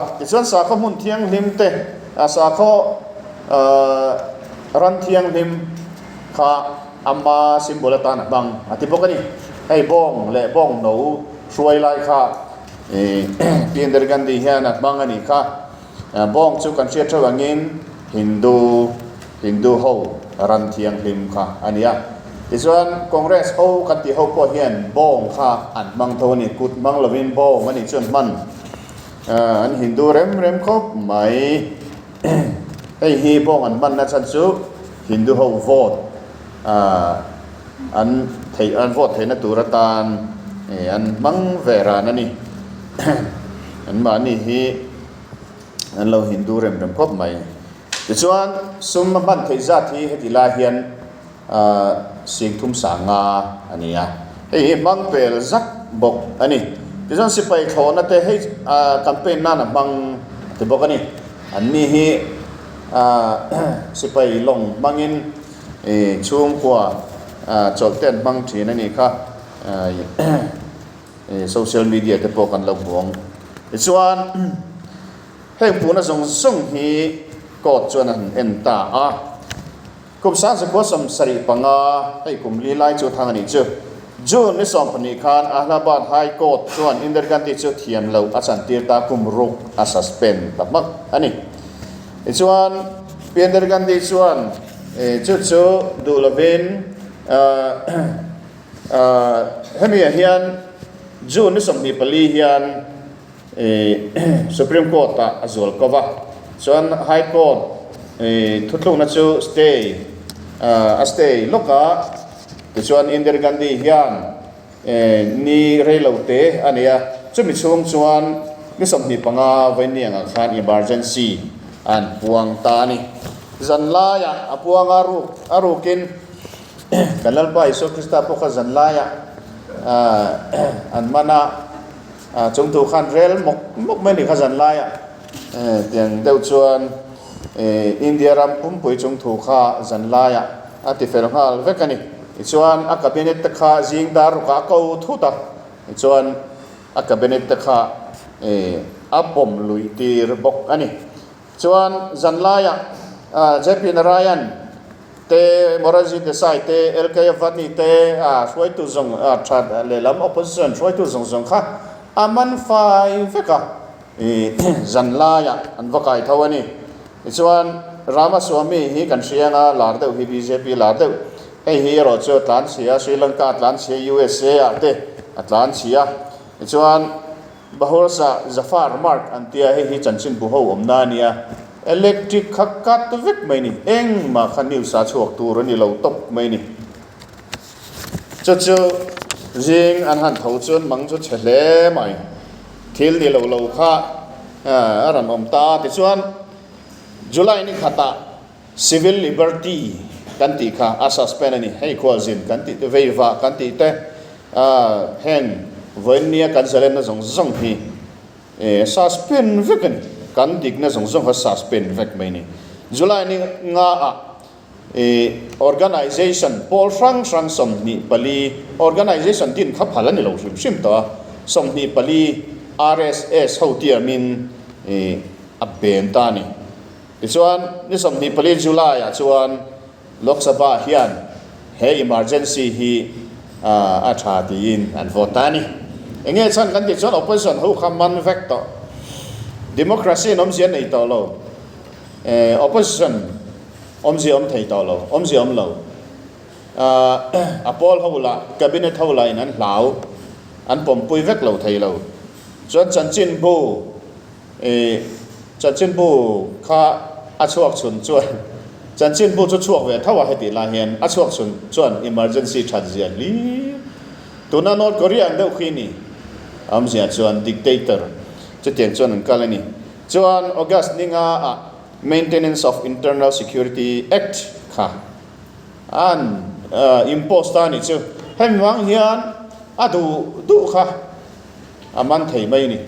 Tichuan sakhaw hmun thianghlim te, sakhaw ran thianghlim kha ama symbol atan a hmang a ti bawk a ni. Hei bawng leh bawng no hruai lai kha Pi Indira Gandhi hian a hmang a nih kha. Bawng chu kan hriat theuh angin Hindu Hindu ho ran thianghlim kha a ni a. Tichuan Congress ho kan tih ho pawh hian bawng kha an hmang tho a ni. Kut hmang lovin bawng a nih chuan hman an Hindu rem rem khawp mai. Hei hi bawng an hmanna chhan chu Hindu ho vote an theih an vote theihna tur atan an hmang ve ran a ni. Anmahni hi an lo Hindu rem rem khawp mai. Tichuan sum a hman theih zat hi heti lai hian singthum sanga a ni a, hei hi hmang pel zak bawk a ni. Tichuan sipai thlawhna te hei campaign nan a hmang a ti bawk a ni. Anni hi sipai lawng hmangin chhungkua chawlh te an hmang thin a nih kha. Social media te pawh kan lo hmu ang. Tichuan heng puhna zawng zawng hi court chuan a han en ta a. Kum 1975 hei kum li lai chu thang a nih chu. June ni 12 khan Allahabad High Court chuan Indira Gandhi chu thiam loh a chantir ta kum ruk a suspend ta hmak a ni. Tichuan Pi Indira Gandhi chuan chu chu duh lovin Hemi ah hian June ni 24 hian Supreme Court ah a zual ko va, chuan High Court thuthlukna chu stay a stay lawk a, tichuan Indira Gandhi hian ni reilo te a nei a, chumi chhung chuan ni 25 vawiin angah khan emergency an puang ta a ni. Zan laiah a puang a ruk a rukin. Kan Lalpa Isua Krista pawh kha zan laiah an man a, chung thu khan rel mawk mawk mai a ni kha zan laiah. Tiang deuh chuan India ram pumpui chung thu kha zan laiah a ti fel nghal vek a ni. Tichuan a cabinet te kha zing dar rukah a ko thut a, tichuan a cabinet te kha a pawm luih tir bawk a ni. Chuan zan laiah JP Narayan te, Morarji Desai te, LK Advani te hruaitu zawng tha lehlam opposition hruaitu zawng zawng kha a man fai vek a, zan laiah an va kai tho a ni. Tichuan Ramaswamy hi kan hria anga lar deuh hi bjp lar deuh, hei hi erawh chu a tlanchhia, Sri Lanka a tlanchhia, USA ah te a tlanchhia. Tichuan Bahorsa Zafar Mark an tia hei hi chanchin bu ho awmna a nia, electric kha cut vek mai ni, engmah kha news a chhuak tur a ni lo tawp mai ni. Chu chu zing an han tho chuan mang chu chhe hle mai, thil ni lo lo kha a rawn awm ta a tichuan July ni khatah Civil Liberty kan tih kha a suspend a ni. Hei khualzin kan tih te, veivah kan tih te, heng vawiinnia kan zalenna zawng zawng hi suspend vek a ni. Kan dikna zawng zawng kha suspend vek mai a ni. July ni ngaah organization pawl hrang hrang 24, organization din kha phal a ni lo hrim hrim tawh a, 24 RSS ho tiamin a ben ta a ni. Tichuan, ni 24 July-ah chuan Lok Sabha hian he emergency hi a tha tiin an vote ta a ni. Eng nge chhan kan tih chuan opposition ho kha man vek tawh. Democracy in awmzia nei tawh lo. Opposition awmzia awm thei tawh lo, awmzia awm lo. A pawl ho lah, cabinet ho lah in an hlau, an pawmpui vek lo thei lo. Chuan chanchinbu I chanchinbu kha a chhuak chhun chuan chanchinbu chu chhuak ve tho a heti lai hian a chhuak chhun chuan emergency that zia hlir tuna North Korea ang deuh khi ni awmzia chuan dictator chutiang chuan an kal a ni. Chuan August ni nga ah Maintenance of Internal Security Act kha an impose ta a nih chu. Hemi vang hian a duh duh kha A man thei mai ni.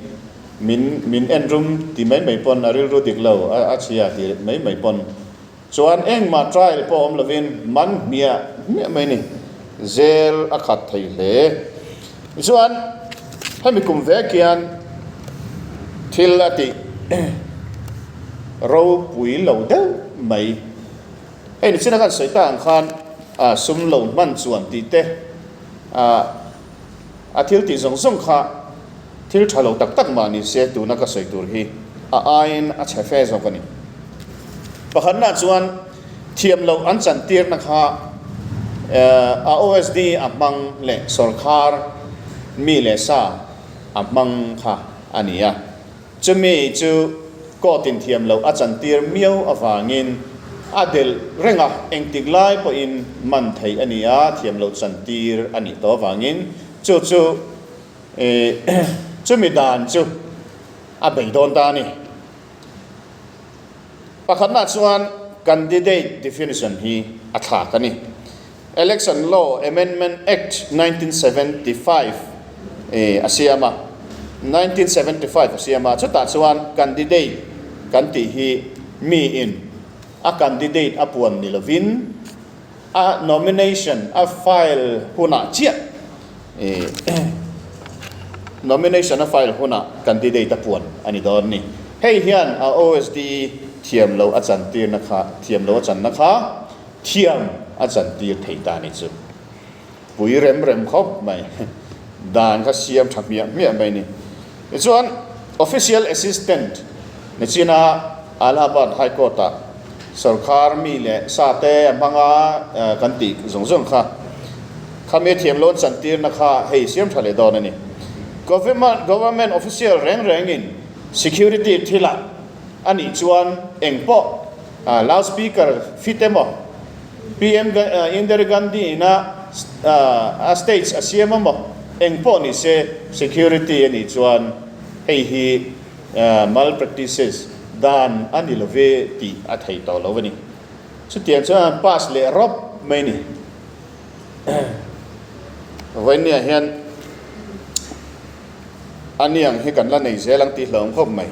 Min min en rum ti mai mai pawn a rilru dik lo a a chhia ti mai mai pawn chuan engmah trial pawh awm lovin man hmiah hmiah mai ni. Zel a khat thei hle. Tichuan hemi kum vek hian thil a tih. ropui lo deuh mai. Hei nichina kan sawi tak ang khan sum lo hman chuan tih te a thil tih zawng zawng kha thil tha lo tak tak mah ni se tuna ka sawi tur hi a aiin a chhe fe zawk a ni. Pakhatnaah chuan thiam loh an chantirna kha a OSD a hmang leh sawrkhar mi leh sa a hmang kha a ni a. Chumi chu court in thiam loh a chantir miau avangin a delh reng a, engtik lai pawhin man theih a ni a, thiam loh chantir a nih tawh avangin chu chu chumi dan chu a bei dawn ta a ni. Pakhatnaah chuan candidate definition hi a thlak a ni. Election Law Amendment Act 1975 a siam a, 1975 a siam a, chutah chuan candidate kan tih hi miin a candidate a puan ni lovin a nomination a file hunah chiah nomination a file hunah candidate a puan a ni dawn a ni. Hei hian a OSD thiam lo a chantirna kha thiam lo a channa kha Thiam a chantir thei ta ni chu. Pui rem rem khawp mai. Dan kha siam tha hmiah hmiah mai ni. Tichuan Official Assistant ni china Allahabad High Court ah sorkar mi leh sa te a hmang a kan tih zawng zawng kha khami a thiam loan chantirna kha hei siam tha leh dawn a ni. Government Official reng rengin Security thilah A nih chuan eng pawh loud speaker fit emaw, PM Indira Gandhi ina a stage a siam emaw, eng pawh ni se security a nih chuan hei hi malpractices dan a ni love tih a thei tawh lo a ni. Chutiang chuan an pass leh rawp mai ni. Vawinia hian A niang hi kan la nei zel ang tih hlauhawm khawp mai.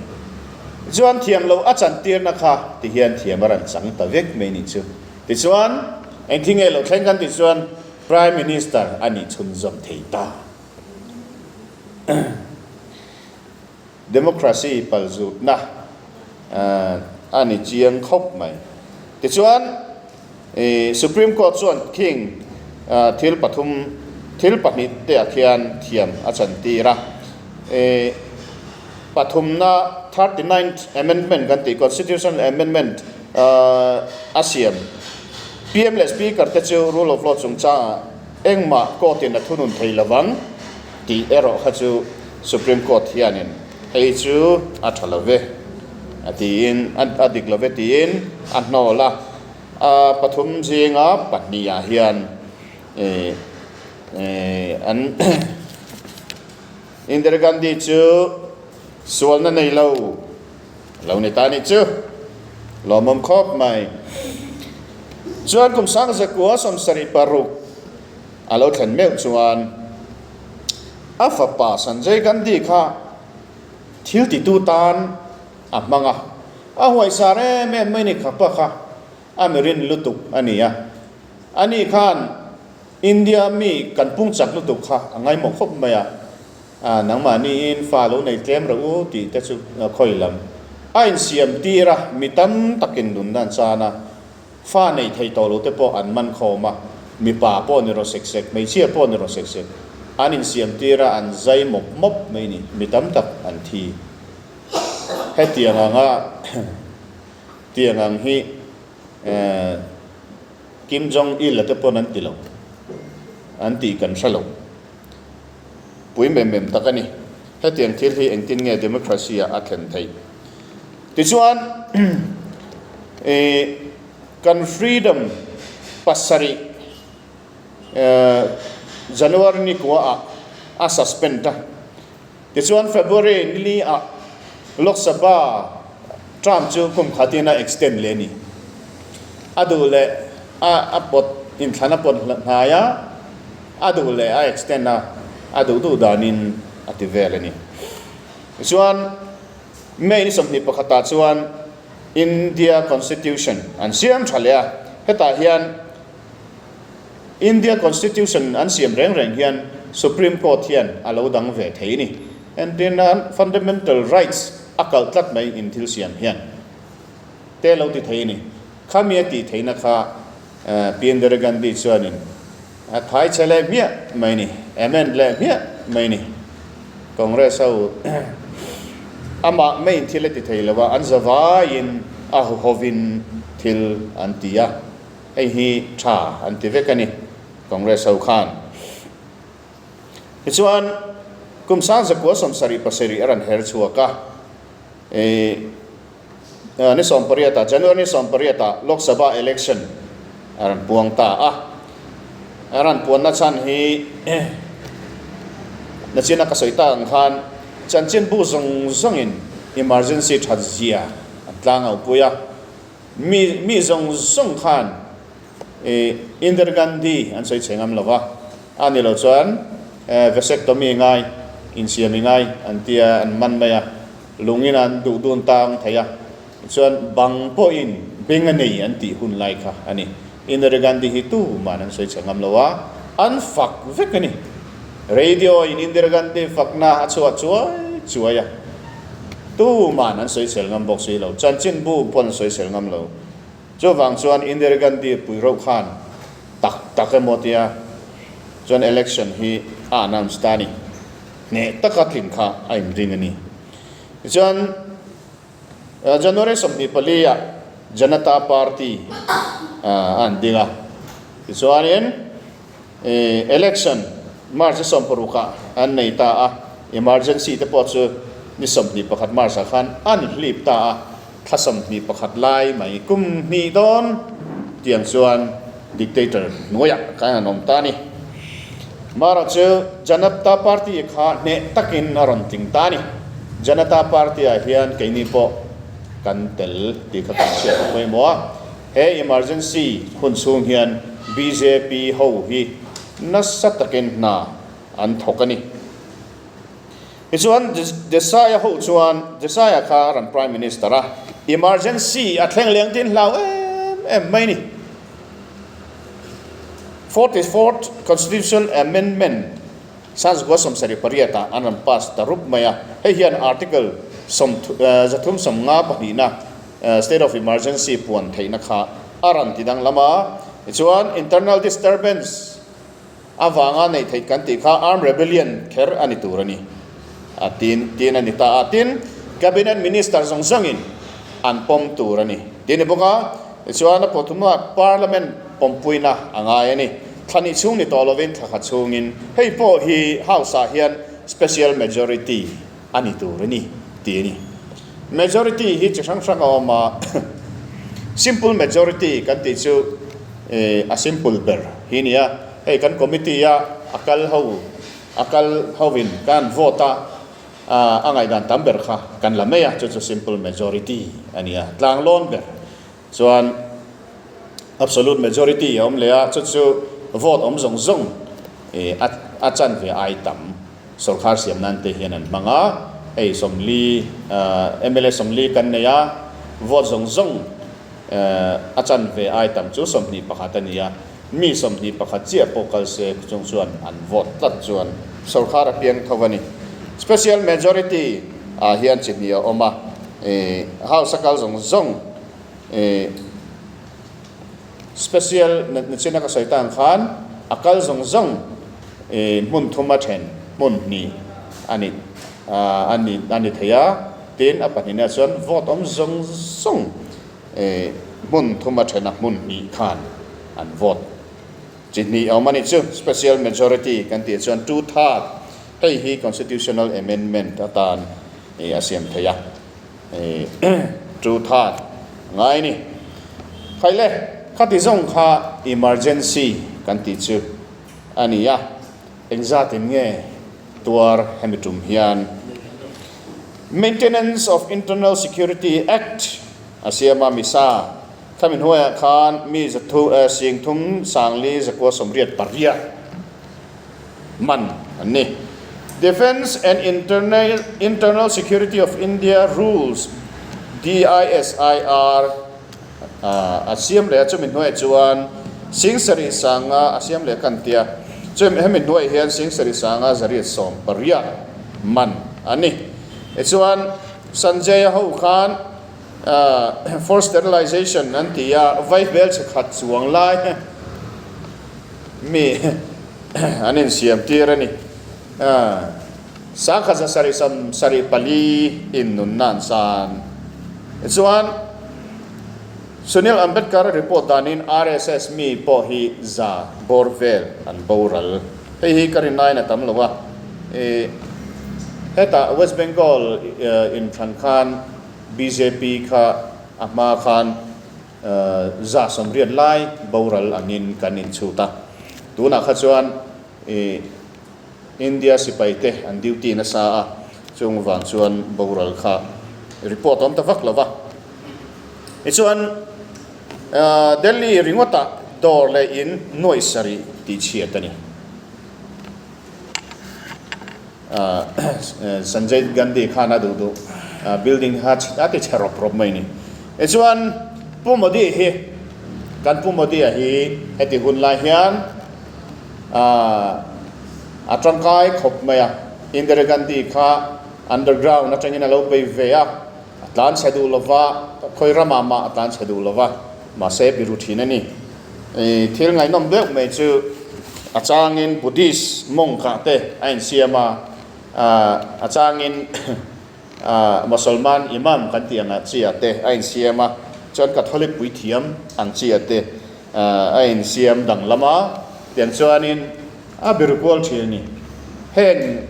Chuan thiam loh a chantirna kha ti hian thiam a rawn chang ta vek mai nih chu. Tichuan, engthi nge lo thleng kan tih chuan Prime Minister a nih chhunzawm thei ta. Democracy palzutna a ni chiang khawp mai. Tichuan, Supreme Court chuan khing thil pathum, thil pahnih te ah khian thiam a chantir a. Pathumna, 39th Amendment kan tih, Constitutional Amendment a siam. PM leh Speaker te chu Rule of Law chungchangah engmah court in a thunun thei lovang tih erawh kha chu Supreme Court hianin hei chu a tha lo ve a tiin a dik lo ve tiin a hnawl a, a pathum zinga pahnihah hian ih an Indira Gandhi chu sualna nei lo lo ni ta nih chu lawmawm khawp mai. Chuan kum 1976 a lo thlen meuh chuan A fapa Sanjay Gandhi kha thil titu tan a hmang a, a huaisar em em mai ni khapa kha a mirin lutuk a ni a. Ani khan India mi kan pung chak lutuk kha a ngaimawh khawp mai a, nangmahniin fa lo nei tlem reuh u tih te chu khawi lam a insiam tir a, mi tam takin nunna an chan a. Fa nei thei tawh lo te pawh an man khawm a, mipa pawh ni rawh sek sek, hmeichhia pawh ni rawh sek sek, an insiam tir a, an zai mawp mawp mai ni, mi tam tak an thi. Hetiang anga tiang ang hi Kim Jong Il a te pawn an ti lo, an tih kan hre lo. Pui mem mem tak a ni. Hetiang thil hi engtin nge democracy ah a thlen theih? Tichuan, kan freedom pasarih January ni kua ah a suspend a. Tichuan February nili ah Lok Sabha term chu kum khatin a extend leh a ni. A duh leh a pawt inthlan a pawt hnai a, a duh leh a extend a, a duh duh danin a ti vel a ni. Tichuan May ni 21 ah chuan India Constitution an siam tha leh a, hetah hian India Constitution an siam reng reng hian Supreme Court hian a lo dang ve thei a ni. Entirna Fundamental Rights A kalh tlat mai in thil siam hian te lo ti thei a ni. Khami a tih theihna kha Pi Indira Gandhi chuanin a thai che leh hmiah mai ni, amend leh hmiah mai ni. Congress ho amah maiin thil a ti thei lo a, an zavaiin a huhovin thil an ti a, hei hi tha an ti vek a ni Congress ho khan. Tichuan, kum 1977 a rawn her chhuak a, ni 18 ah, January ni 18 ah Lok Sabha election a rawn puang ta a. A rawn puanna chhan hi nachina ka sawi tak ang khan chanchinbu zawng zawngin emergency that zia an tlang au pui a. Mi mi zawng zawng khan Indira Gandhi an sawi chhe ngam lo va, a ni lo chuan vasectomy ngai, insiami ngai an tia an man mai a. Lungin an duh dun tang thei a, chuan bang pawhin beng a nei an tih hun lai kha a ni. Indira Gandhi hi tuman an sawi chhe ngam lo a, an fak vek a ni. Radio in Indira Gandhi fakna a chhuah chuai chuai a, tuman an sawi chhel ngam bawk si lo, chanchinbu pawh an sawi chhel ngam lo. Chuvang chuan Indira Gandhi pui reuh khan tak tak emaw tia chuan election hi a announce ta a ni. Hneh taka tling kha a inring a ni. Tichuan, January 24 ah Janata Party a an ding a. Tichuanin, election March 16 ah an nei ta a, emergency te pawh chu ni 21 March ah khan an hlip ta a, thla 21 lai mai kum hnih dawn tiang chuan dictator hnuaiah khan an awm ta a ni. Mara chu Janata Party kha hneh takin a rawn tling ta a ni. Janata Party ah hian keini pawh kan tel tih kha kan hriat a pawimawh a. He emergency hun chhung hian bjp ho hi nasa takin hna an thawk a ni. Tichuan Desai-a ho chuan Desai-a kha a rawn Prime Minister a, emergency a thleng leng tin hlau em em mai a ni. 44th Constitution Amendment 1978 ah an rawn pass ta rup mai a, hei hian Article 352 na State of Emergency puan theihna kha a rawn ti danglam a, tichuan internal disturbance avanga neih theih kan tih kha armed rebellion kher a ni tur a ni a tin tin a ni ta a. Tin, Cabinet Minister zawng zawngin an pawm tur a ni tih a ni bawk a. Tichuan a pathumah Parliament pawmpuina a ngai a ni. Thla hnih chhung ni tawh lovin thla khat chhungin hei pawh hi House ah hian special majority a ni tur a ni tih a ni. Majority hi chi hrang hrang a awm a, simple majority kan tih chu a simple ber hi nia. Hei kan committee a a kal ho a kal hovin kan vote a, a ngaihdan tam ber kha kan la mai a, chu chu simple majority a nia, tlanglawn ber. Chuan absolute majority a awm leh a, chu chu vote awm zawng zawng a chanve ai tam. Sorkar siam nan te hian an hmang a, hei 40 mla 40 kan nei a, vote zawng zawng a chanve ai tam chu 21 a ni a, mi 21 chiah pawh kal se chung chuan an vote tlat chuan sorkar a piang tho a ni. Special majority ah hian chi hnih a awm a, house a kal zawng zawng Special natna ka sawi tan khan a kal zawng zawng hmun thum a then hmun hnih a ni a ni a ni thei a, tin a pahnihna chuan vote awm zawng zawng hmun thum a then a hmun hnih khan an vote chi hnih a awm a ni chu. Special majority kan tih chuan two third hei hi constitutional amendment atan a siam thei a. Two third ngai a ni. Khai le, khati zawng kha emergency kan tih chu a ni a, engzatin nge tuar hemi tum hian Maintenance of Internal Security Act a siam a, misa khami hnuaiah khan mi zathu singthum sangli zakua 88 man an ni. Defence and Internal Security of India Rules, DISIR, a siam leh a, chumi hnuaiah chuan Singsarih sanga a siam leh kan tia, chumi hemi hnuaiah hian Singsarih sanga 180 man an ni. Tichuan. Sanjay-a ho khan forced sterilization an ti a, vai hmelchhe khat chuang lai mi an insiam tir a ni. Sangkhat za sarih sam sarih pali in nunna an san. Tichuan, Sunil Ambedkar-a report danin RSS mi pawh hi za bawr vel an boral. Hei hi ka rin aiin a tam lo a. Hetah West Bengal inthlan khan bjp kha a hma khan 180 lai boral angin kan inchhut a. Tunah kha chuan India sipai te an duty nasa a, chung vang chuan boral kha report awm ta vak lo va. Tichuan Delhi ringawtah dawr leh in nuaih sarih tih chhiat a ni. Sanjay Gandhi khan a duh duh building kha a ti chhe rawp rawp mai a ni. Tichuan Pu Modi hi kan Pu Modi-a hi heti hun lai hian A tangkai khawp mai a, Indira Gandhi kha underground atangin a lo bei ve a, a tlan chhe duh lova, khawi ramah mah a tlan chhe duh lova, mahse biru thin a ni. Thil ngaihnawm deuh mai chu a changin Buddhist monk ah te a insiam a, a changin Mosolman imam kan tih ang chi ah te a insiam a, chuan Catholic puithiam ang chi ah te a insiam danglam a, tiang chuanin a biru kual thin a ni. Heng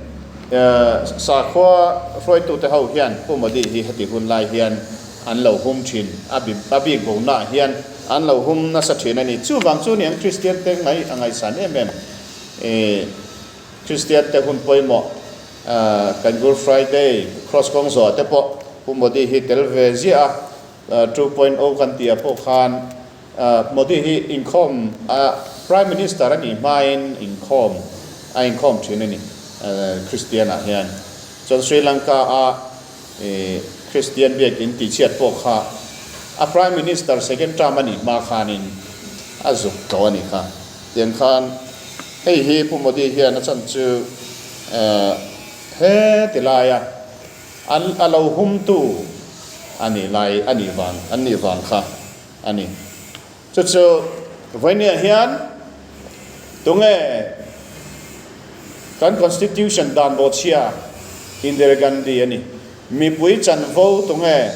sakhua hruaitute ho hian Pu Modi hi heti hun lai hian an lo hum thin, a bik bonaah hian an lo hum nasa thin a ni. Chuvang chu niang Kristian te ngai a ngaihsan em em. Kristian te hun pawimawh kan Good Friday Cross kawng zawh te pawh Pu Modi hi tel ve ziah a, 2.0 kan tih ah pawh khan Modi hi inkhawm Prime Minister a nih hmain inkhawm a inkhawm thin a ni Kristian ah hian. Chuan Sri Lanka a Kristian biakin tihchhiat pawh kha a Prime Minister second term a nih hma khanin a zuk tawh a nih kha. Tiang khan hei hi Pu Modi hian a chan chu he ti laia an a lo humtu a nih lai a nih vang an nih vang kha a ni. Chu chu vawinia hian tunge kan Constitution dan bawhchhia Indira Gandhi a ni. Mipui chanvo tunge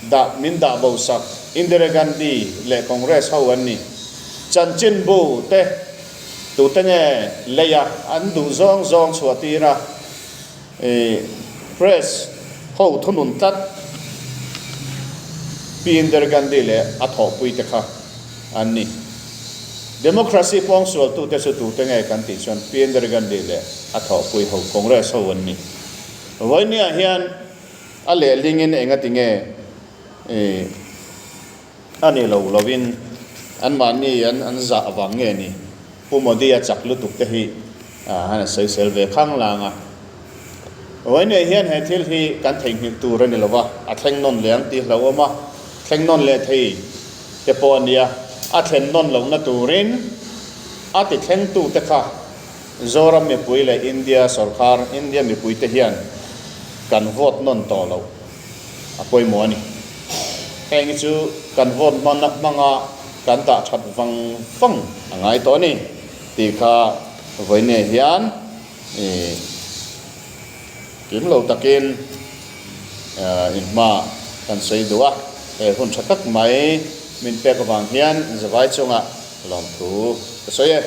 dah min dah bo sak Indira Gandhi leh Congress ho an ni. Chanchinbu te tute nge leia an duh zawng zawng chhuah tir a, press ho thunun tlat Pi Indira Gandhi leh a thawhpui te kha an ni. Democracy pawngsualtute chu tute nge kan tih chuan Pi Indira Gandhi leh a thawhpui ho Congress ho an ni. Vawinia hian a lehlingin engati nge a ni lo lovin anmahni an an zah vang nge ni? Pu Modi a chak lutuk te hi han a sawisel ve khang lang a. Vawinia hian he thil hi kan theihnghilh tur a ni lova, a thleng nawn leh ang tih hlauhawm a, thleng nawn leh thei te pawh a nia, a thlen nawn lohna turin a ti thlengtute kha Zoram mipui leh India sorkar, India mipuite hian kan vote nawn tawh loh a pawimawh a ni. Heng hi chu kan vote hmana hmanga kan dah that vang vang a ngai tawh a ni tih kha vawiin hian kim lo takin inhma kan sawi duh a. He hun tha tak mai min pek avang hian zavai chungah lawmthu ka sawi e.